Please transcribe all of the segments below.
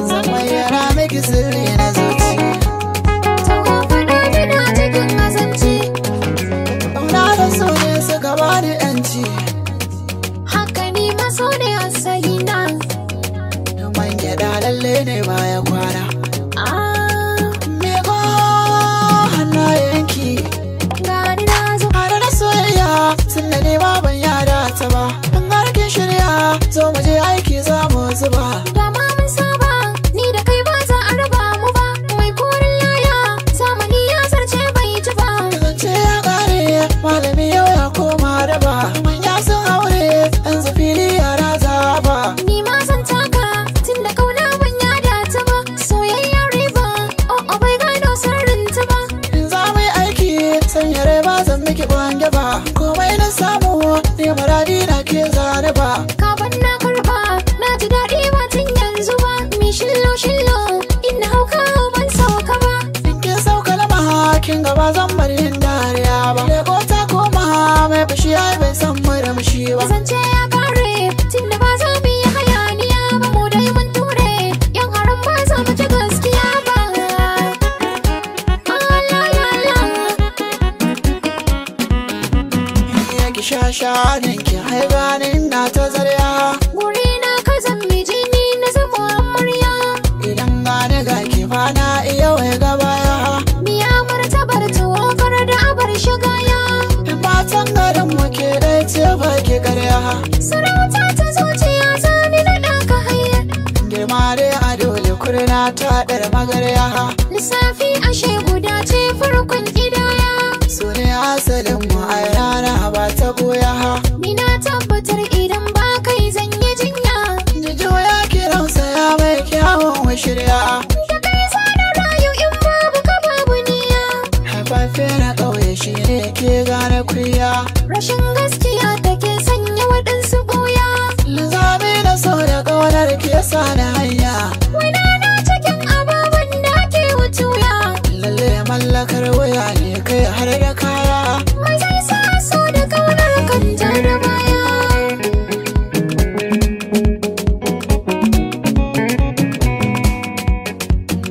Zan bayyana miki sirri na zuci. Taho faɗa tana cikin azanci. Ƙauna da so ne suka bani ƴanci. Haka ni maso ne asali na. Man gyaɗa lalle ne baya kwana. Miƙo hannayenki. Gani na zo. Hada da soyayya tun da nema ban yada ta ba. In har kin shirya zo mu je aiki za mu zuba. Dama mun saba ni da kai ba za a raba mu ba. Mai korin laya zamani ya zarce bai ji ba. Zance ya ƙare malami yau ya koma daba. Manya sun aure yanzu fili yara zaba. Ni ma zan taka tun da kauna ban yada ta ba. Soyayya riba oh oh bai gano sirrin ta ba. In za mu yi aiki sanya rai ba zan miki ɓange ba. Komai na samu ne muradi na ke zane ba. Kaban na karba na ji daɗi ba tun yanzu ba. Mi shillo shillo in hauka ban sauka ba. In kin sauka lama kin gaba zan bar yin dariya ba. Leko ta koma mai fushi ai bai san murmushi ba. Zance ya kare tunda ba za mu yi hayaniya ba. Mu dai mun ture yan haram ba za mu ci gaskiya ba. Ah, la, la, la. Ya ki sha shanin ki hai ganin na ta zarya. Guri na ka zan miji ni na zama amarya. Idan gani ga ki fana iya wai gabaya. Miya martabar tuwo kar da abar shigaya. Matan garin mu ke dai ce ba ki karya. Sarauta ta zuciya zani na ɗaka hayya. Girma dai a dole kurna ta ɗar magarya. Lissafi ashe guda ce farkon ƙidaya. Su ne asalin mu a rana ba ta goya. Ni na tabbatar idan ba kai zan yi jinya. Jijo ya kiransa ya mai kyawun shirya. Da kai zana rayu in babu ka babu niya. Haifafe na ƙauye shi ne ke gane kuya. Rashin gaskiya take sanya waɗansu ɓuya. Linzami na so da ƙaunar ke sa ni hanya. Wani na cikin ababen da ke wutuya. Lalle mallakar wuya ne kai har da kaya. Mai zai sa so da ƙaunar kan ja da baya.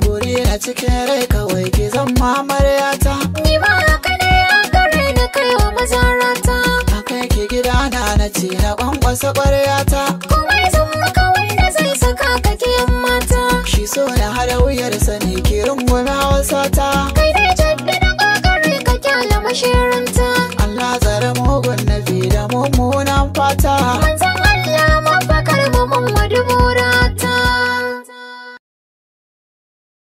Guri na cikin rai kawai ki zama amaryata. Ni ma haka ne a gare ni kai wa mazarata. A kai ki gidana na ce na kwankwasa ƙwaryata. Komai zan maka wanda zai saka ka kiyan mata. Shi so na hada wuyarsa ne ki rungume hausata. Kai dai jaddada ƙoƙari ka kyale mashirinta. Allah tsare mugun nafi da mummunan fata.